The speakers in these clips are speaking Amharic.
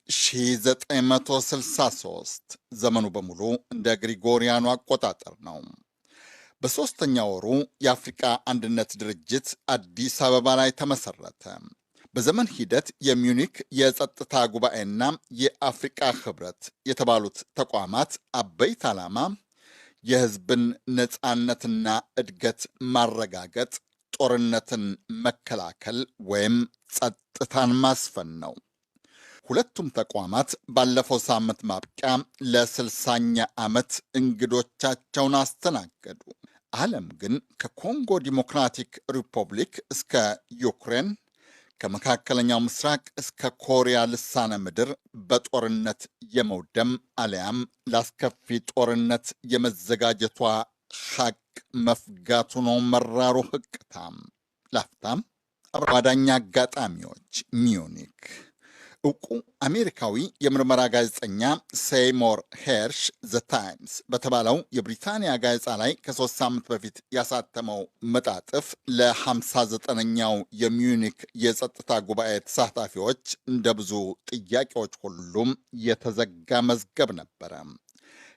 1963፣ ዘመኑ በሙሉ እንደ ግሪጎሪያኑ አቆጣጠር ነው። በሦስተኛ ወሩ የአፍሪቃ አንድነት ድርጅት አዲስ አበባ ላይ ተመሰረተ። በዘመን ሂደት የሚዩኒክ የጸጥታ ጉባኤና የአፍሪቃ ህብረት የተባሉት ተቋማት አበይት ዓላማ የህዝብን ነፃነትና እድገት ማረጋገጥ፣ ጦርነትን መከላከል ወይም ጸጥታን ማስፈን ነው። ሁለቱም ተቋማት ባለፈው ሳምንት ማብቂያ ለ60ኛ ዓመት እንግዶቻቸውን አስተናገዱ። ዓለም ግን ከኮንጎ ዲሞክራቲክ ሪፐብሊክ እስከ ዩክሬን፣ ከመካከለኛው ምስራቅ እስከ ኮሪያ ልሳነ ምድር በጦርነት የመውደም አሊያም ላስከፊ ጦርነት የመዘጋጀቷ ሐቅ መፍጋቱ ነው መራሩ ህቅታም። ላፍታም አባዳኛ አጋጣሚዎች ሚዩኒክ። እውቁ አሜሪካዊ የምርመራ ጋዜጠኛ ሴይሞር ሄርሽ ዘ ታይምስ በተባለው የብሪታንያ ጋዜጣ ላይ ከ3 ሳምንት በፊት ያሳተመው መጣጥፍ ለ59ኛው የሚዩኒክ የጸጥታ ጉባኤ ተሳታፊዎች እንደ ብዙ ጥያቄዎች ሁሉም የተዘጋ መዝገብ ነበረ።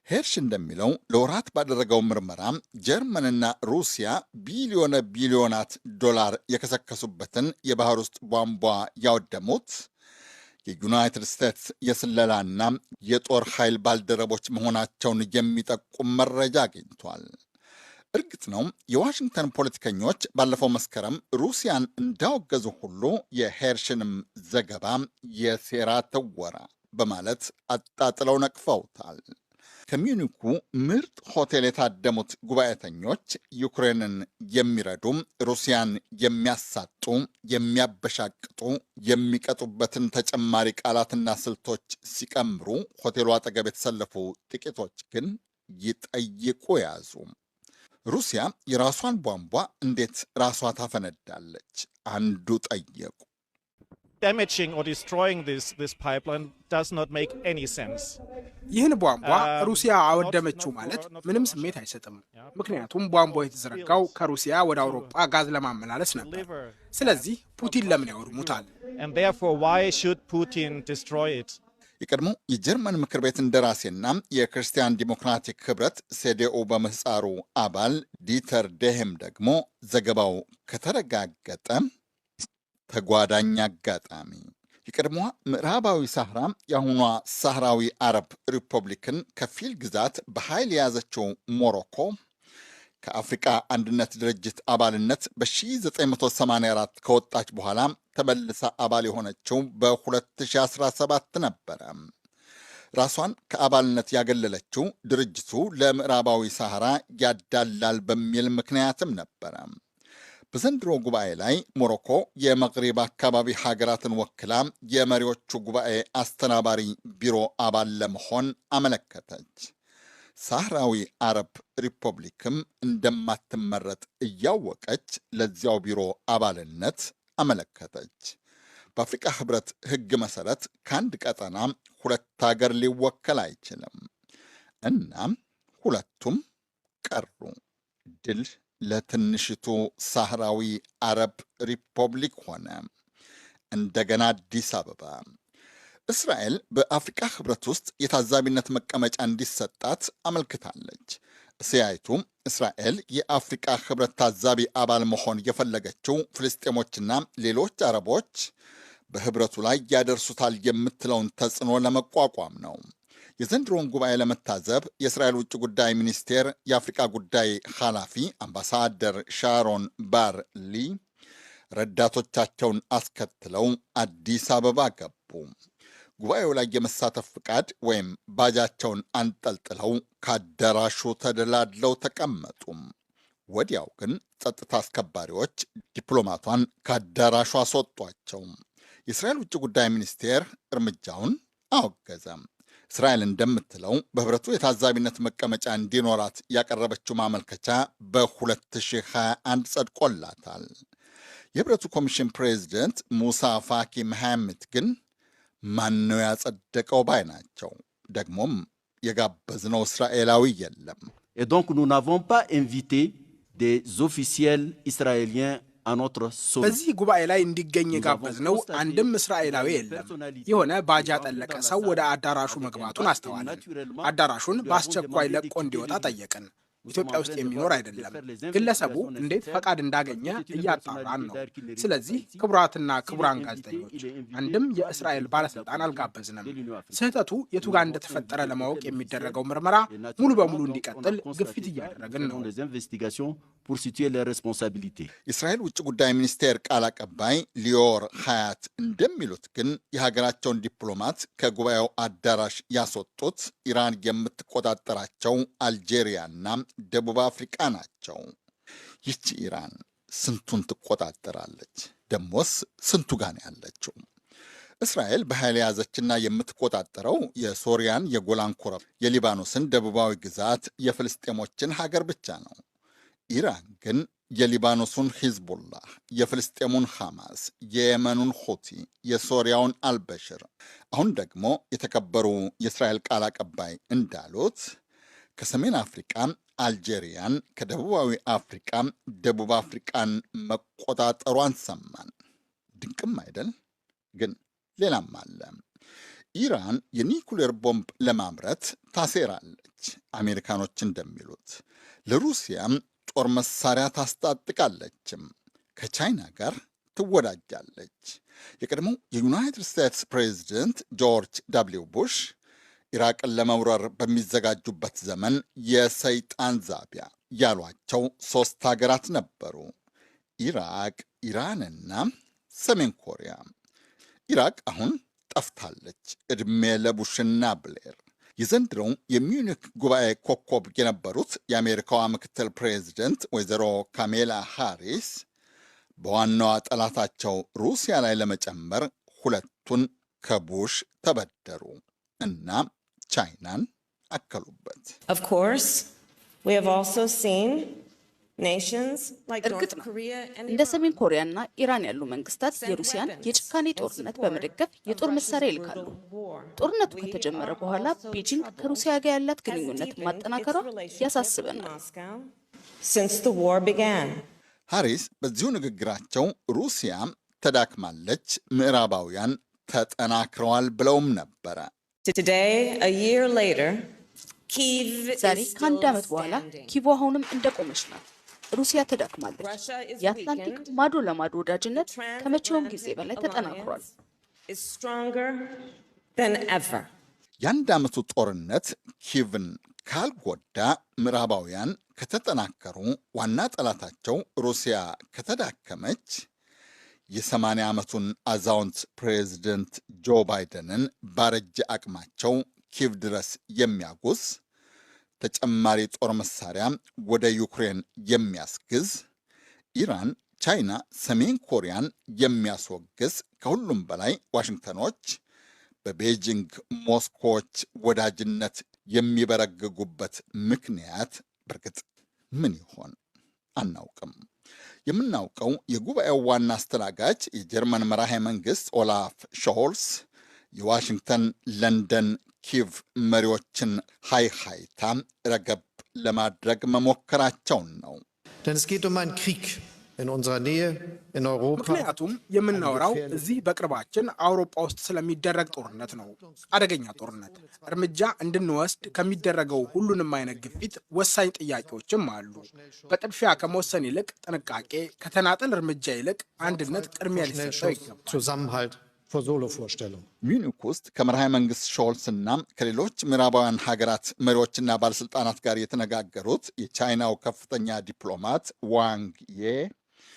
ሄርሽ እንደሚለው ለወራት ባደረገው ምርመራ ጀርመንና ሩሲያ ቢሊዮነ ቢሊዮናት ዶላር የከሰከሱበትን የባህር ውስጥ ቧንቧ ያወደሙት የዩናይትድ ስቴትስ የስለላና የጦር ኃይል ባልደረቦች መሆናቸውን የሚጠቁም መረጃ አግኝቷል። እርግጥ ነው የዋሽንግተን ፖለቲከኞች ባለፈው መስከረም ሩሲያን እንዳወገዙ ሁሉ የሄርሽንም ዘገባ የሴራ ትወራ በማለት አጣጥለው ነቅፈውታል። ከሚዩኒኩ ምርጥ ሆቴል የታደሙት ጉባኤተኞች ዩክሬንን የሚረዱ፣ ሩሲያን የሚያሳጡ፣ የሚያበሻቅጡ፣ የሚቀጡበትን ተጨማሪ ቃላትና ስልቶች ሲቀምሩ፣ ሆቴሉ አጠገብ የተሰለፉ ጥቂቶች ግን ይጠይቁ ያዙ። ሩሲያ የራሷን ቧንቧ እንዴት ራሷ ታፈነዳለች? አንዱ ጠየቁ። Damaging or destroying this pipeline does not make any sense. ይህን ቧንቧ ሩሲያ አወደመችው ማለት ምንም ስሜት አይሰጥም። ምክንያቱም ቧንቧው የተዘረጋው ከሩሲያ ወደ አውሮፓ ጋዝ ለማመላለስ ነበር። ስለዚህ ፑቲን ለምን ያወድሙታል? And therefore, why should Putin destroy it? የቀድሞ የጀርመን ምክር ቤት እንደራሴና የክርስቲያን ዲሞክራቲክ ህብረት ሴዴኦ በምህፃሩ አባል ዲተር ዴሄም ደግሞ ዘገባው ከተረጋገጠ ተጓዳኝ አጋጣሚ የቀድሞዋ ምዕራባዊ ሳህራ፣ የአሁኗ ሳህራዊ አረብ ሪፐብሊክን ከፊል ግዛት በኃይል የያዘችው ሞሮኮ ከአፍሪቃ አንድነት ድርጅት አባልነት በ1984 ከወጣች በኋላ ተመልሳ አባል የሆነችው በ2017 ነበረ። ራሷን ከአባልነት ያገለለችው ድርጅቱ ለምዕራባዊ ሳህራ ያዳላል በሚል ምክንያትም ነበረ። በዘንድሮ ጉባኤ ላይ ሞሮኮ የመግሪብ አካባቢ ሀገራትን ወክላ የመሪዎቹ ጉባኤ አስተናባሪ ቢሮ አባል ለመሆን አመለከተች። ሳህራዊ አረብ ሪፐብሊክም እንደማትመረጥ እያወቀች ለዚያው ቢሮ አባልነት አመለከተች። በአፍሪቃ ህብረት ህግ መሰረት ከአንድ ቀጠና ሁለት ሀገር ሊወከል አይችልም። እናም ሁለቱም ቀሩ። ድል ለትንሽቱ ሳህራዊ አረብ ሪፐብሊክ ሆነ። እንደገና አዲስ አበባ። እስራኤል በአፍሪቃ ህብረት ውስጥ የታዛቢነት መቀመጫ እንዲሰጣት አመልክታለች። እስያይቱ እስራኤል የአፍሪቃ ህብረት ታዛቢ አባል መሆን የፈለገችው ፍልስጤሞችና ሌሎች አረቦች በህብረቱ ላይ ያደርሱታል የምትለውን ተጽዕኖ ለመቋቋም ነው። የዘንድሮውን ጉባኤ ለመታዘብ የእስራኤል ውጭ ጉዳይ ሚኒስቴር የአፍሪቃ ጉዳይ ኃላፊ አምባሳደር ሻሮን ባር ሊ ረዳቶቻቸውን አስከትለው አዲስ አበባ ገቡ። ጉባኤው ላይ የመሳተፍ ፍቃድ ወይም ባጃቸውን አንጠልጥለው ከአዳራሹ ተደላድለው ተቀመጡ። ወዲያው ግን ጸጥታ አስከባሪዎች ዲፕሎማቷን ከአዳራሹ አስወጧቸው። የእስራኤል ውጭ ጉዳይ ሚኒስቴር እርምጃውን አወገዘ። እስራኤል እንደምትለው በህብረቱ የታዛቢነት መቀመጫ እንዲኖራት ያቀረበችው ማመልከቻ በ2021 ጸድቆላታል። የህብረቱ ኮሚሽን ፕሬዚደንት ሙሳ ፋኪ መሐመድ ግን ማነው ያጸደቀው ባይ ናቸው። ደግሞም የጋበዝነው እስራኤላዊ የለም። Et donc nous n'avons pas invité des officiels israéliens በዚህ ጉባኤ ላይ እንዲገኝ የጋበዝነው አንድም እስራኤላዊ የለም። የሆነ ባጅ ያጠለቀ ሰው ወደ አዳራሹ መግባቱን አስተዋልን። አዳራሹን በአስቸኳይ ለቆ እንዲወጣ ጠየቅን። ኢትዮጵያ ውስጥ የሚኖር አይደለም። ግለሰቡ እንዴት ፈቃድ እንዳገኘ እያጣራን ነው። ስለዚህ ክቡራትና ክቡራን ጋዜጠኞች፣ አንድም የእስራኤል ባለስልጣን አልጋበዝንም። ስህተቱ የቱ ጋር እንደተፈጠረ ለማወቅ የሚደረገው ምርመራ ሙሉ በሙሉ እንዲቀጥል ግፊት እያደረግን ነው። የእስራኤል ውጭ ጉዳይ ሚኒስቴር ቃል አቀባይ ሊዮር ሀያት እንደሚሉት ግን የሀገራቸውን ዲፕሎማት ከጉባኤው አዳራሽ ያስወጡት ኢራን የምትቆጣጠራቸው አልጄሪያና ደቡብ አፍሪቃ ናቸው። ይቺ ኢራን ስንቱን ትቆጣጠራለች? ደሞስ ስንቱ ጋር ነው ያለችው? እስራኤል በኃይል የያዘችና የምትቆጣጠረው የሶሪያን የጎላን ኮረብታ፣ የሊባኖስን ደቡባዊ ግዛት፣ የፍልስጤሞችን ሀገር ብቻ ነው። ኢራን ግን የሊባኖሱን ሂዝቡላህ፣ የፍልስጤሙን ሐማስ፣ የየመኑን ሁቲ፣ የሶሪያውን አልበሽር፣ አሁን ደግሞ የተከበሩ የእስራኤል ቃል አቀባይ እንዳሉት ከሰሜን አፍሪቃ አልጄሪያን፣ ከደቡባዊ አፍሪቃ ደቡብ አፍሪቃን መቆጣጠሯን ሰማን። ድንቅም አይደል? ግን ሌላም አለ። ኢራን የኒኩሌር ቦምብ ለማምረት ታሴራለች። አሜሪካኖች እንደሚሉት ለሩሲያም ጦር መሳሪያ ታስታጥቃለችም። ከቻይና ጋር ትወዳጃለች። የቀድሞው የዩናይትድ ስቴትስ ፕሬዚደንት ጆርጅ ዳብሊው ቡሽ ኢራቅን ለመውረር በሚዘጋጁበት ዘመን የሰይጣን ዛቢያ ያሏቸው 3 ሀገራት ነበሩ፦ ኢራቅ፣ ኢራንና ሰሜን ኮሪያ። ኢራቅ አሁን ጠፍታለች፣ ዕድሜ ለቡሽና ብሌር። የዘንድሮው የሚዩኒክ ጉባኤ ኮከብ የነበሩት የአሜሪካዋ ምክትል ፕሬዚደንት ወይዘሮ ካሜላ ሃሪስ በዋናዋ ጠላታቸው ሩሲያ ላይ ለመጨመር 2ቱን ከቡሽ ተበደሩ እና ቻይናን አከሉበት። Of course, we have also seen nations like እርግጥ North ነው፣ Korea and እንደ ሰሜን Iran ኮሪያና ኢራን ያሉ መንግስታት send የሩሲያን weapons የጭካኔ in ጦርነት support በመደገፍ of የጦር Russia's መሳሪያ ይልካሉ። brutal war. ጦርነቱ We ከተጀመረ are በኋላ also ቤጂንግ troubled ከሩሲያ ጋር ያላት has ግንኙነት deepened its ማጠናከሯ relationship with ያሳስበናል። Moscow since the war began. ሃሪስ በዚሁ ንግግራቸው ሩሲያ ተዳክማለች፣ ምዕራባውያን ተጠናክረዋል ብለውም ነበረ። Today, a year later, Kyiv ዛሬ is ከአንድ still ዓመት በኋላ standing. ኪቭ አሁንም እንደቆመች ናት። ሩሲያ ተዳክማለች። Russia is የአትላንቲክ weakened. ማዶ ለማዶ ወዳጅነት ከመቼውም ጊዜ Transatlantic በላይ ተጠናክሯል። alliance is stronger than ever. የአንድ ዓመቱ ጦርነት ኪቭን ካልጎዳ፣ ምዕራባውያን ከተጠናከሩ፣ ዋና ጠላታቸው ሩሲያ ከተዳከመች የ80 ዓመቱን አዛውንት ፕሬዚደንት ጆ ባይደንን ባረጀ አቅማቸው ኪቭ ድረስ የሚያጉዝ፣ ተጨማሪ ጦር መሳሪያ ወደ ዩክሬን የሚያስግዝ፣ ኢራን፣ ቻይና፣ ሰሜን ኮሪያን የሚያስወግዝ፣ ከሁሉም በላይ ዋሽንግተኖች በቤጂንግ ሞስኮዎች ወዳጅነት የሚበረግጉበት ምክንያት በእርግጥ ምን ይሆን? አናውቅም። የምናውቀው የጉባኤው ዋና አስተናጋጅ የጀርመን መራሄ መንግስት ኦላፍ ሾልስ የዋሽንግተን፣ ለንደን፣ ኪቭ መሪዎችን ሃይ ሃይታ ረገብ ለማድረግ መሞከራቸውን ነው። Denn es geht um einen Krieg in unserer Nähe, in Europa. ምክንያቱም የምናወራው እዚህ በቅርባችን አውሮፓ ውስጥ ስለሚደረግ ጦርነት ነው። አደገኛ ጦርነት። እርምጃ እንድንወስድ ከሚደረገው ሁሉንም አይነት ግፊት ወሳኝ ጥያቄዎችም አሉ። በጥድፊያ ከመወሰን ይልቅ ጥንቃቄ፣ ከተናጠል እርምጃ ይልቅ አንድነት ቅድሚያ ሊሰጠው Schnellschuss, ይገባል። Zusammenhalt vor Solovorstellung. ሚዩኒክ ውስጥ ከመራሄ መንግስት ሾልስ እና ከሌሎች ምዕራባውያን ሀገራት መሪዎችና ባለስልጣናት ጋር የተነጋገሩት የቻይናው ከፍተኛ ዲፕሎማት ዋንግ ዬ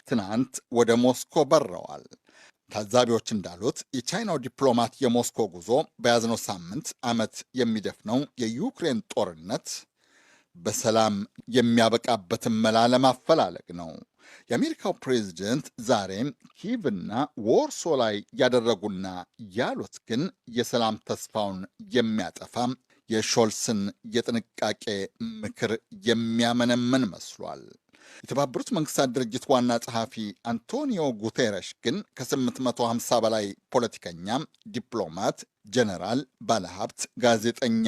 ትናንት ወደ ሞስኮ በረዋል። ታዛቢዎች እንዳሉት የቻይናው ዲፕሎማት የሞስኮ ጉዞ በያዝነው ሳምንት ዓመት የሚደፍነው የዩክሬን ጦርነት በሰላም የሚያበቃበትን መላ ለማፈላለግ ነው። የአሜሪካው ፕሬዚደንት ዛሬ ኪቭና ዎርሶ ላይ ያደረጉና ያሉት ግን የሰላም ተስፋውን የሚያጠፋ፣ የሾልስን የጥንቃቄ ምክር የሚያመነምን መስሏል። የተባበሩት መንግስታት ድርጅት ዋና ጸሐፊ አንቶኒዮ ጉቴረሽ ግን ከ850 በላይ ፖለቲከኛ፣ ዲፕሎማት፣ ጀነራል፣ ባለሀብት፣ ጋዜጠኛ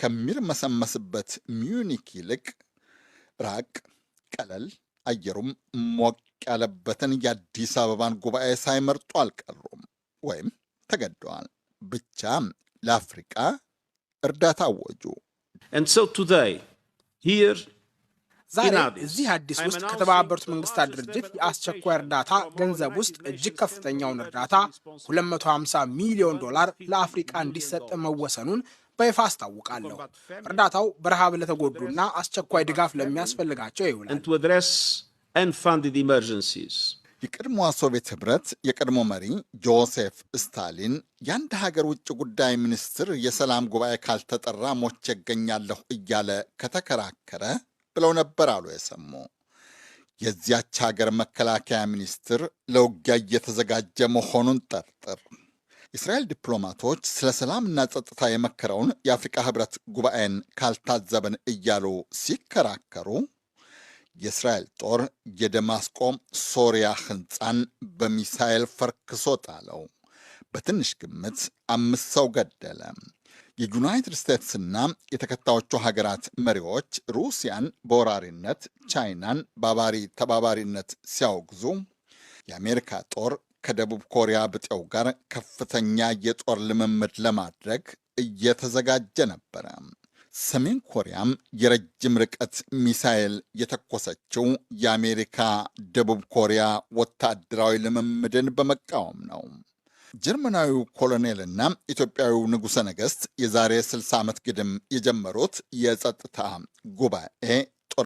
ከሚርመሰመስበት ሚዩኒክ ይልቅ ራቅ፣ ቀለል፣ አየሩም ሞቅ ያለበትን የአዲስ አበባን ጉባኤ ሳይመርጡ አልቀሩም፣ ወይም ተገደዋል። ብቻ ለአፍሪቃ እርዳታ አወጁ። And so today, here ዛሬ እዚህ አዲስ ውስጥ ከተባበሩት መንግስታት ድርጅት የአስቸኳይ እርዳታ ገንዘብ ውስጥ እጅግ ከፍተኛውን እርዳታ 250 ሚሊዮን ዶላር ለአፍሪቃ እንዲሰጥ መወሰኑን በይፋ አስታውቃለሁ። እርዳታው በረሃብ ለተጎዱና አስቸኳይ ድጋፍ ለሚያስፈልጋቸው ይውላል። and to address unfunded emergencies. የቀድሞዋ ሶቪየት ህብረት የቀድሞ መሪ ጆሴፍ ስታሊን የአንድ ሀገር ውጭ ጉዳይ ሚኒስትር የሰላም ጉባኤ ካልተጠራ ሞቼ እገኛለሁ እያለ ከተከራከረ ብለው ነበር አሉ የሰሙ። የዚያች ሀገር መከላከያ ሚኒስትር ለውጊያ እየተዘጋጀ መሆኑን ጠርጥር። የእስራኤል ዲፕሎማቶች ስለ ሰላምና ጸጥታ የመከረውን የአፍሪቃ ህብረት ጉባኤን ካልታዘብን እያሉ ሲከራከሩ የእስራኤል ጦር የደማስቆ ሶሪያ ህንፃን በሚሳኤል ፈርክሶ ጣለው። በትንሽ ግምት 5 ሰው ገደለ። የዩናይትድ ስቴትስና የተከታዮቹ ሀገራት መሪዎች ሩሲያን በወራሪነት፣ ቻይናን በአባሪ ተባባሪነት ሲያወግዙ የአሜሪካ ጦር ከደቡብ ኮሪያ ብጤው ጋር ከፍተኛ የጦር ልምምድ ለማድረግ እየተዘጋጀ ነበረ። ሰሜን ኮሪያም የረጅም ርቀት ሚሳኤል የተኮሰችው የአሜሪካ ደቡብ ኮሪያ ወታደራዊ ልምምድን በመቃወም ነው። ጀርመናዊው ኮሎኔልና ኢትዮጵያዊው ንጉሠ ነገሥት የዛሬ 60 ዓመት ግድም የጀመሩት የጸጥታ ጉባኤ